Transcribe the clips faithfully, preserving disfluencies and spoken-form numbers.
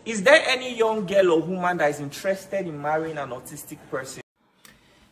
Is there any young girl or woman that is interested in marrying an autistic person?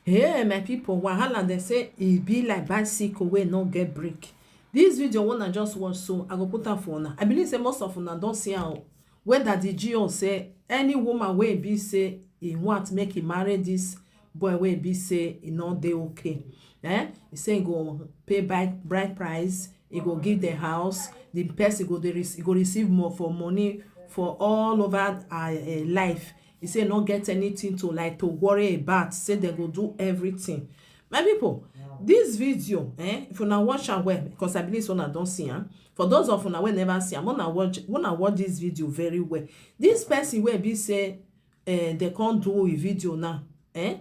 Hey, my people, wahala, they say e be like bicycle wey no get brake. This video wey una just watch so, I go put am for una. I believe say most of una don see am. Whether the G O say any woman wey be say e want make e marry this boy wey be say e no dey okay. Eh? E say e go pay bride, bride price, e go give the house, the person go dey rec-, e go receive more for money for all over her, eh, life. E say e no get anything to, like, to worry about, say dem go do everything. My people, this video, eh, if una watch am well, because I believe say una don see am. For those of una wey never see am, una watch, una watch this video very well. This person wey be say, eh, dem come do a video now, eh,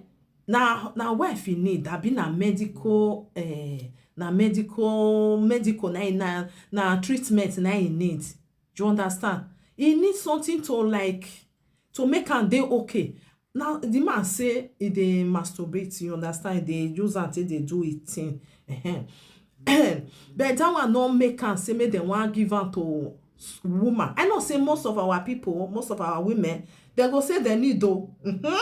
na, na wife e need, abi na medical, eh, na medical, medical, na, na, na treatment na e need. You understand? E need something to, like, to make am dey okay. Now the man say e dey masturbate, you understand? E dey use am take dey do e thing. Ehen. But that one no make am say make dem wan give am to s-, woman. I know say most of our people, most of our women, dem go say dem need o. Mhm.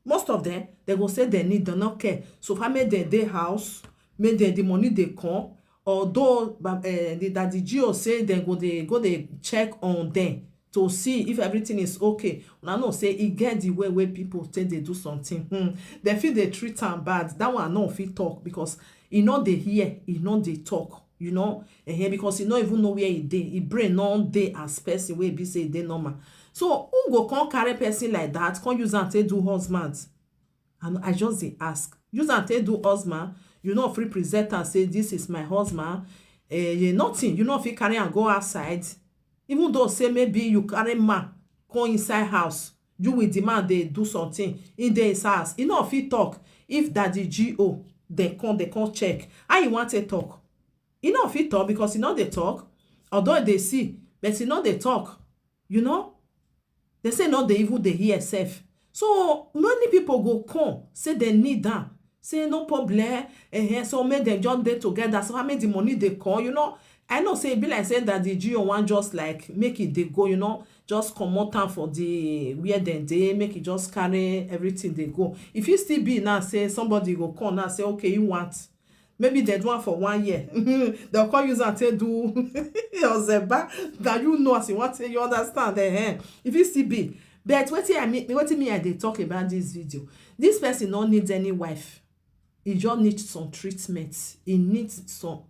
Most of them, dem go say dem need, dem no care. So far make dem dey house, make dem, the money dey come. Although, ba-, eh, the daddy G O say dem go dey, go dey check on them to see if everything is okay. Una know say e get the way wey people take dey do something. Hmm. Dem fit dey treat am bad. That one I no fit talk because e no dey hear, e no dey talk, you know. Ehen, because e no even know where e dey. E brain no dey as person wey be say e dey normal. So who go come carry person like that, come use am take do husband? And I just dey ask. Use am take do husband, you no fit present am say, "This is my husband." Eh, nothing, you no fit carry am go outside. Even though say maybe you carry man come inside house, you with the man dey do something, e dey his house, e no fit talk. If daddy G O, dem come, dem come check, how you want to talk? E no fit talk because e no dey talk. Although e dey see, but e no dey talk. You know, dem say no dey even dey hear sef. So many people go come say dem need am, say no problem, eh, so make dem just dey together, so far make the money dey come, you know. I know say e be like say daddy G O wan just, like, make e dey go, you know, just comot am for the where dem dey, make e just carry everything dey go. E fit still be now say somebody go come now say, okay, you want, maybe dem do am for one year, dem come use am take do ozeba. Na you know as you want say, you understand, eh? E fit still be. But wetin I mean, wetin me I dey talk about this video, this person no need any wife. E just need some treatment. E need some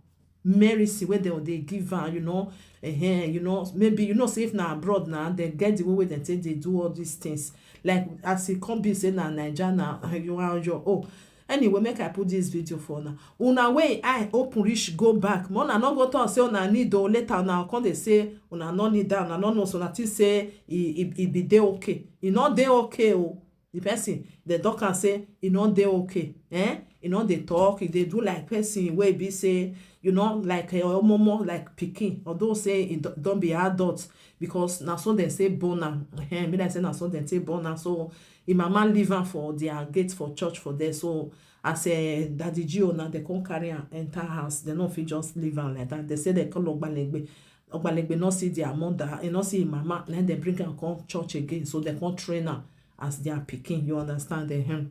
medicine wey dem dey give am, you know. Ehen, you know, maybe, you know say if na abroad na, dem get the way wey dem take dey do all these things. Like, as e come be say na Naija na, you are on your own. Anyway, make I put this video for una. Una wey eye open reach go back, make una no go talk say una need o, later una come dey say una no need am, una no know, so una think say e, e, e be dey okay. E no dey okay o. The person, dem talk am say e no dey okay. Eh? E no dey talk, e dey do like person wey be say, you know, like, eh, omomo, like pikin, although say e don, don be adult, because na so dem say born am. Ehen, be like say na so dem take born am. So im mama leave am for their gate for church for there. So as, eh, daddy G O now, dem come carry am enter house. Dem no fit just leave am like that. Dem say dem call Ogbalegbe. Ogbalegbe no see their mother, e no see im mama. Na dem bring am come church again. So dem come train am as their pikin. You understand? Ehen.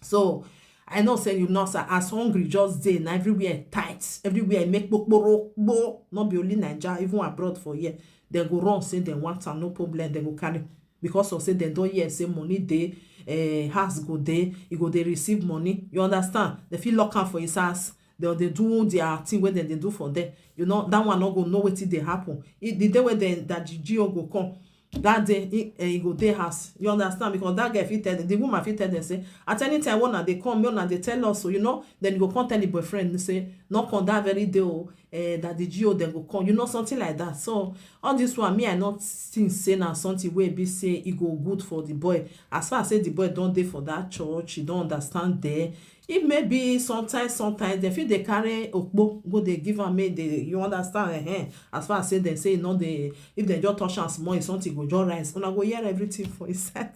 So I know say you know, sir, as hungry just dey, na everywhere tight, everywhere make kpokporokpo. No be only Naija, even abroad for here, dem go run say dem want am, no problem, dem go carry, because of say dem don hear say money dey, eh, house go dey, e go dey receive money. You understand? Dem fit lock am for his house. Dem dey do their thing wey dem dey do for there. You know, that one no go know wetin dey happen. E, the day wey dem, daddy G O go come, that day, e, eh, e go dey house. You understand? Because that girl fit tell them, the woman fit tell them say, at any time when una dey come, make una dey tell us. So, you know, then e go come tell the boyfriend say, no come that very day o, eh, daddy G O dem go come. You know, something like that. So all this one, me, I no think say na something wey be say e go good for the boy. As far as say the boy don dey for that church, e don understand there. If maybe sometimes, sometimes dem fit dey carry okpo go dey give am, make dey, you understand, ehen. As far as say dem say e no dey, if dem just touch am small, e something go just rise. Una go hear everything for inside.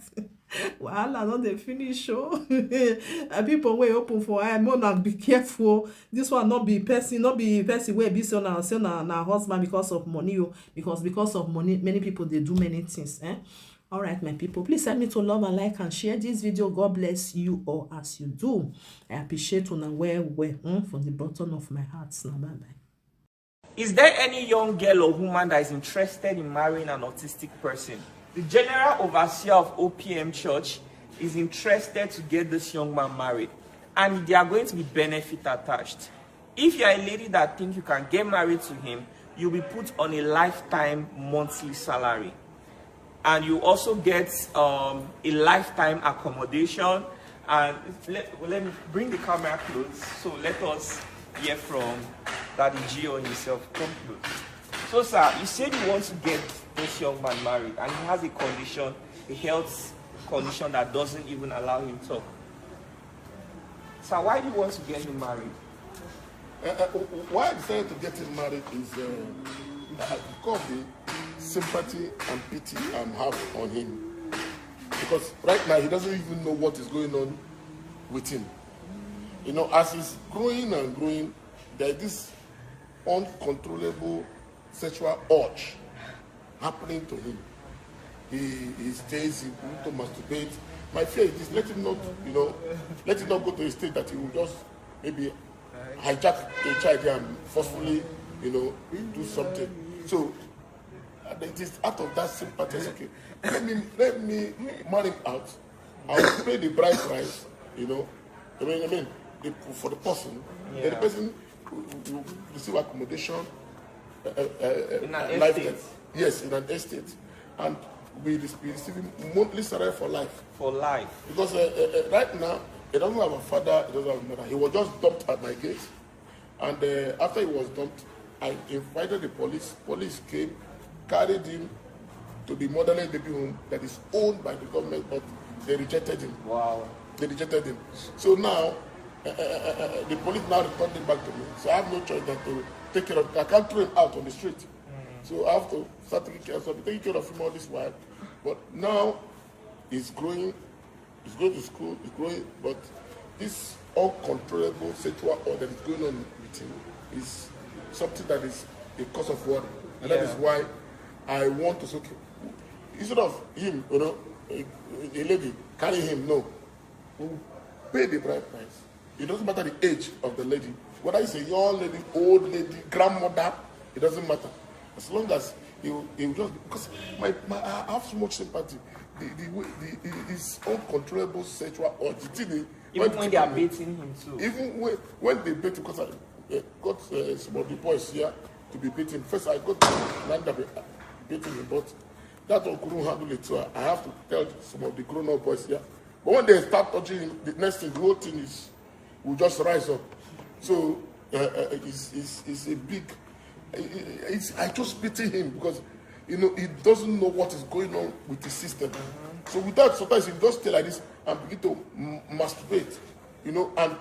Wahala don dey finish o. And people wey open for eye, make una be careful. This one no be person, no be person wey be say una say na na husband because of money o, because because of money many people dey do many things. Eh? All right, my people, please help me to love and like and share this video. God bless you all as you do. I appreciate una well well, mm, from the bottom of my heart. Now, bye bye. Is there any young girl or woman that is interested in marrying an autistic person? The general overseer of O P M Church is interested to get this young man married, and there are going to be benefits attached. If you are a lady that think you can get married to him, you'll be put on a lifetime monthly salary, and you also get um, a lifetime accommodation. And let, let me bring the camera close. So let us hear from Daddy Gio himself. Come close. So, sir, you said you want to get this young man married, and he has a condition, a health condition that doesn't even allow him talk. Sir, why do you want to get him married? Uh, uh, why I decided to get him married is uh, because of the sympathy and pity I have on him. Because right now he doesn't even know what is going on with him. You know, as he's growing and growing, there is this uncontrollable sexual urge happening to him. He, he stays, he want to masturbate. My fear is this: let him not, you know, let him not go to a state that he will just maybe hijack a child and forcefully, you know, do something. So uh, it is out of that sympathy. Okay, let me let me marry him out. I will pay the bride price, you know. I mean, I mean, the, for the person, yeah. The person will receive accommodation, uh, uh, uh, in an estate. Yes, in an estate, and we be receiving monthly salary for life. For life. Because uh, uh, uh, right now, he doesn't have a father, he doesn't have a mother. He was just dumped at my gate, and uh, after he was dumped, I invited the police. Police came, carried him to the motherless baby home that is owned by the government, but they rejected him. Wow. They rejected him. So now, uh, uh, uh, the police now returned him back to me. So I have no choice than to take care of. I can't throw him out on the street. Mm. So I have to start taking care of. So I've been taking care of him all this while. But now, he's growing. He's going to school. He's growing. But this uncontrollable sexual order that is going on with him is something that is a cause of worry, and yeah. That is why I want to soak him. Instead of him, you know, a, a lady carry him, no. We pay the bride price. It doesn't matter the age of the lady. Whether it's a young lady, old lady, grandmother, it doesn't matter. As long as he will, he will just, because my, my, I have so much sympathy. The, the, way- the, the, his uncontrollable sexual urge. The thing is, Even when they are beating him too. Even when, when they beat him, because I uh, got uh, some of the boys here to be beaten. First, I got to land up beating him, but that one couldn't handle it. So I have to tell some of the grown-up boys here. But when they start touching him, the next thing, the whole thing is, will just rise up. So uh, uh, it's, it's, it's a big. It's, I just pity him because you know he doesn't know what is going on with the system. So with that, sometimes he just stay like this and begin to m- masturbate, you know. And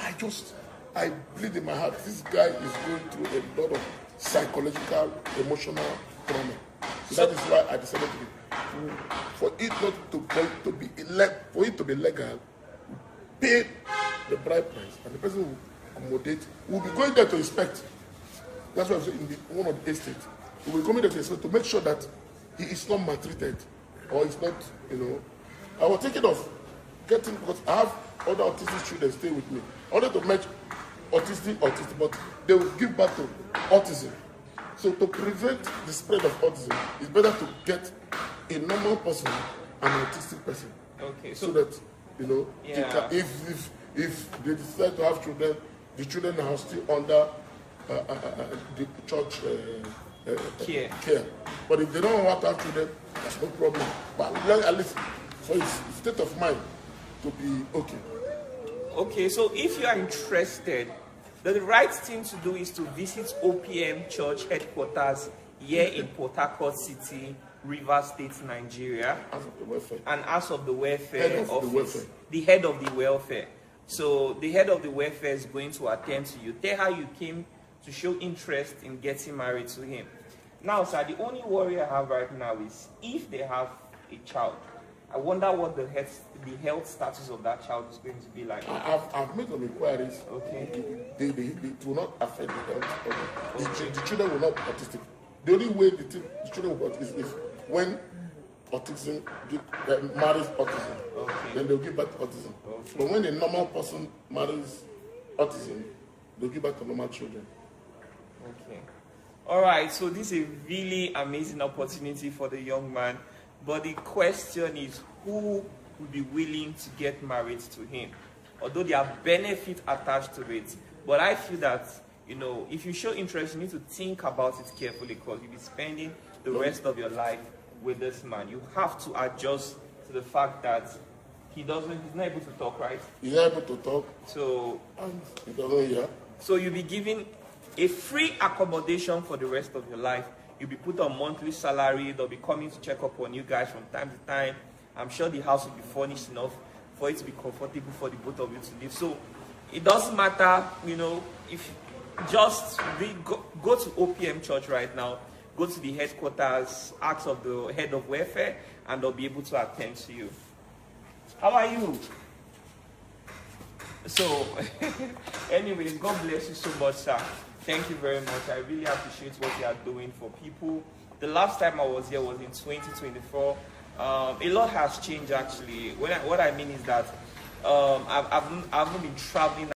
I just, I bleed in my heart. This guy is going through a lot of psychological, emotional trauma. So that is why I decided to, for it not to be, to be ille- for it to be legal, pay the bride price, and the person will accommodate. We'll be going there to inspect. That's why I'm saying in the, one of the estate, we'll be coming there to inspect to make sure that he is not maltreated or is not, you know. I was thinking of getting, because I have other autistic children stay with me. I wanted to match autistic, autistic, but they will give birth to autism. So to prevent the spread of autism, it's better to get a normal person, an autistic person, Okay, so so that you know, you Yeah. can, if if if they decide to have children, the children are still under uh, uh, uh, uh, the church uh, uh, Care. care. But if they don't want to have children, that's no problem. But let, at least for his state of mind to be okay. Okay, so if you are interested, the right thing to do is to visit O P M Church headquarters here in Port Harcourt City, Rivers State, Nigeria, As of the welfare. And as of the welfare Head of the office, welfare. The head of the welfare. So the head of the welfare is going to attend to you. Tell her you came to show interest in getting married to him. Now, sir, the only worry I have right now is if they have a child. I wonder what the health, the health status of that child is going to be like. I've, I've made some inquiries. Okay. They, they, they, it will not affect the health of the, Okay. the children will not be autistic. The only way the, thing, the children will be autistic is when autism give, uh, marries autism. Okay. Then they'll give birth to autism. Okay. But when a normal person marries autism, they'll give birth to normal children. Okay. All right. So this is a really amazing opportunity for the young man. But the question is, who would be willing to get married to him? Although there are benefits attached to it, but I feel that, you know, if you show interest, you need to think about it carefully, because you'll be spending the rest of your life with this man. You have to adjust to the fact that he doesn't, he's not able to talk, right? He's not able to talk So and he doesn't hear. So you'll be given a free accommodation for the rest of your life. You'll be put on monthly salary. They'll be coming to check up on you guys from time to time. I'm sure the house will be furnished enough for it to be comfortable for the both of you to live. So it doesn't matter, you know, if just re- go, go to O P M church right now, go to the headquarters, ask of the head of welfare, and they'll be able to attend to you. How are you? So, anyways, God bless you so much, sir. Thank you very much. I really appreciate what you are doing for people. The last time I was here was in twenty twenty-four. Um, a lot has changed, actually. When I, what I mean is that um, I've, I've, I haven't been traveling